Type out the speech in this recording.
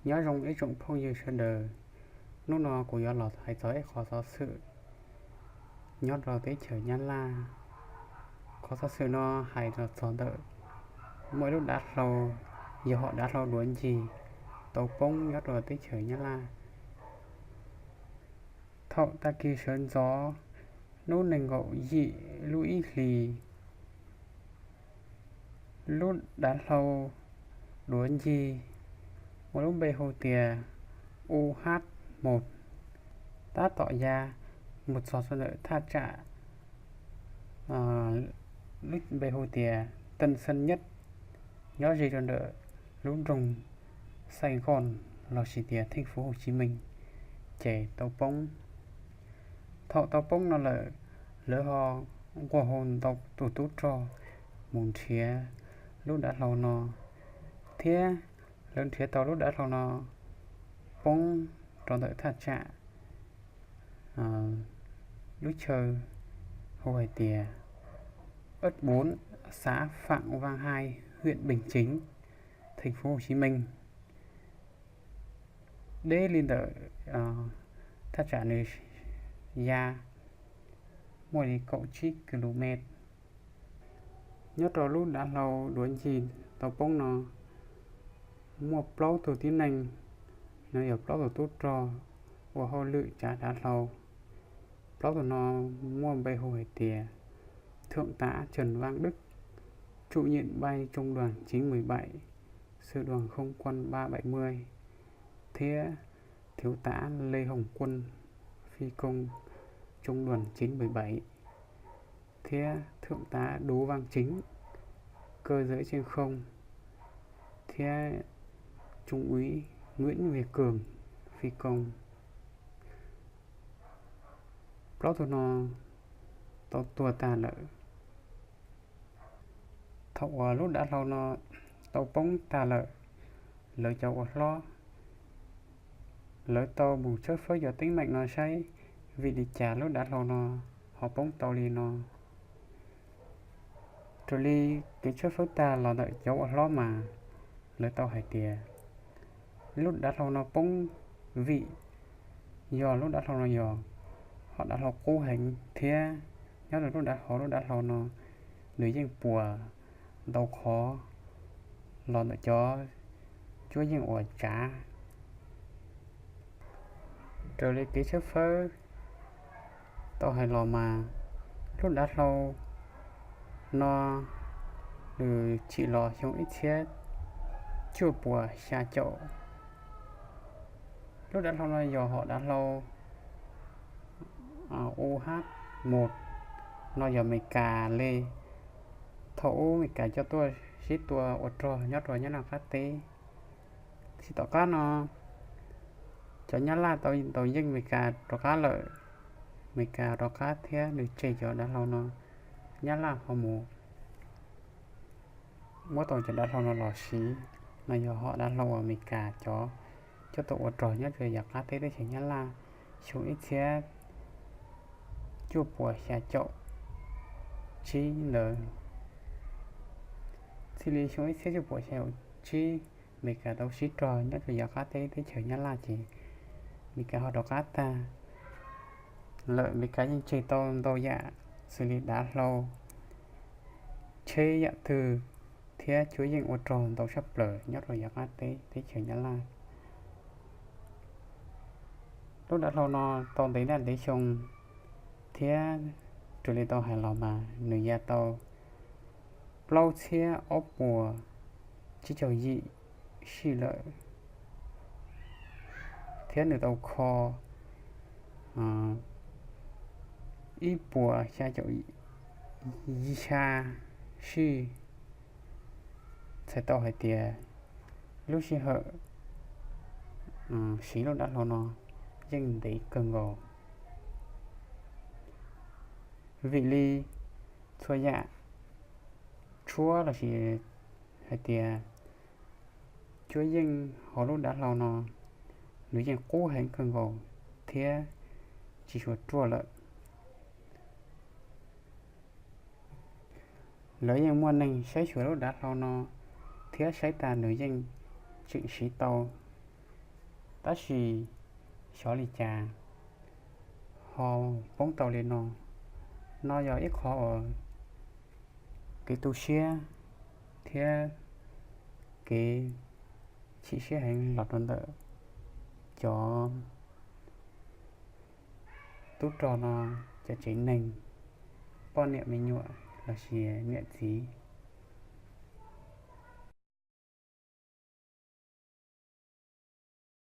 Nyob zoo ib tsoom phooj ywg sawv daws, hnub no kuv yuav los hais txog ib qhov xov xwm nyob rau teb chaws Nyab Laj. Qhov xov xwm no hais los txog ntawm muaj ib lub dav hlau, yog hom dav hlau duav ncig tau poob nyob rau teb chaws Nyab Laj. Thaum tag kis sawv ntxov hnub nees nkaum yim lub ib hlis, lub dav hlau duav ncig muaj lub npe hu tias U H Mos tab tom ya mus txog rau ntawm thaj tsam lub npe hu tias Tân Sơn Nhất, nyob ze rau ntawm lub nroog Sài Gòn lossis tias Thành phố Hồ Chí Minh, ces tau poob. Thaum tau poob no lawm, lawv ho nqua hu ntau tus tub rog mus nrhiav lub dav hlau no, thiab lawv nrhiav tau lub dav hlau no poob rau ntawm thaj tsam lub chaw hu hais tias Ấp bốn, xã Phạm Văn Hai, huyện Bình Chánh, Thành phố Hồ Chí Minh, deb li ntawm thaj tsam nws ya muaj li kaum tsib ki lu mev. Nyob rau lub dav hlau duav ncig tau poob no, muaj plaub tug tib neeg, no yog plaub tug tub rog ua hauj lwm tsav dav hlau. Plaub tug no muaj npe hu hais tias Thượng tá Trần Văn Đức, chủ nhiệm bay trung đoàn chín mười bảy, sư đoàn không quân ba bảy mươi, thiab Thiếu tá Lê Hồng Quân, phi công trung đoàn chín mười bảy, thiab Thượng tá Đỗ Văn Chính, cơ giới trên không, thiab Trung úy Nguyễn Việt Cường, phi công. Plaub tug no tau tuag tag lawm. Thaum uas lub dav hlau no tau poob tag lawm, lawv cov ua hlob, lawv tau mus tshawb fawb cov teeb meem no saib vim li cas lub dav hlau no ho poob tau li no. Raws li kev tshawb fawb tag los ntawm cov ua hlob mas lawv tau hais tias lub dav hlau no poob vim yog lub dav hlau no yog hom dav hlau qub heev thiab nyob rau lub dav hlau, lub dav hlau no nws yeej puas ntau qhov los ntawm cov cuab yeej uas tsav. Raws li kev tshawb fawb tau hais los mas lub dav hlau no nws tsim los xyoo ib txhiab cuaj puas xya caum. Lub dav hlau no yog hom dav hlau U H Mos, no yog Amelikas li. Thaum ub Amelikas coj tuaj sib tua ua rog nyob rau Nyab Laj qab teb. Tsis tom qab no cov Nyab Laj tau ntaus yeej Amelikas rov qab lawm, Amelikas rov qab thiab nws tseg cov dav hlau no, Nyab Laj ho mus muab tau cov dav hlau no los siv. No yog hom dav hlau uas Amelikas cov coj tuaj ua rog nyob rau yav qab teb teb chaws Nyab Laj xyoo ib txhiab cuaj puas xya caum tsib ntawd. Txij li xyoo ib txhiab cuaj puas xya caum tsib, Amelikas tau sib rog nyob rau yav qab teb teb chaws Nyab Laj ces Amelikas ho rov qab tag lawm. Amelikas yeej tseg tau ntau yam xws li dav hlau, tsheb yam twg thiab cuab yeej ua rog ntau tshaj plaws nyob rau yav qab teb teb chaws Nyab Laj. Lub dav hlau no tau ntev naj ntev xyoo thiab raws li tau hais los mas nws ya tau plaub txhiab ob puas tsib caug yim sij lawm, thiab nws tau kho ib puas xya caum yim xya sij. Txhais tau hais tias lub sij hawm siv lub dav hlau no yeej ntev kawg nkaus, vim li txhua yam tshuab lossis hais tias cuab yeej hauv lub dav hlau no nws yeej qub heev kawg nkaus thiab tsis tshua ruaj lawm. Lawv yeej muaj neeg saib xyuas lub dav hlau no thiab saib tas nws yeej tseem siv tau. Tab sis xyov li cas ho poob tau li no. No yog ib qho uas kev tu siab thiab kev chim siab heev los rau ntawm cov tub rog no, cov tsev neeg, poj niam me nyuam los sis niam txiv.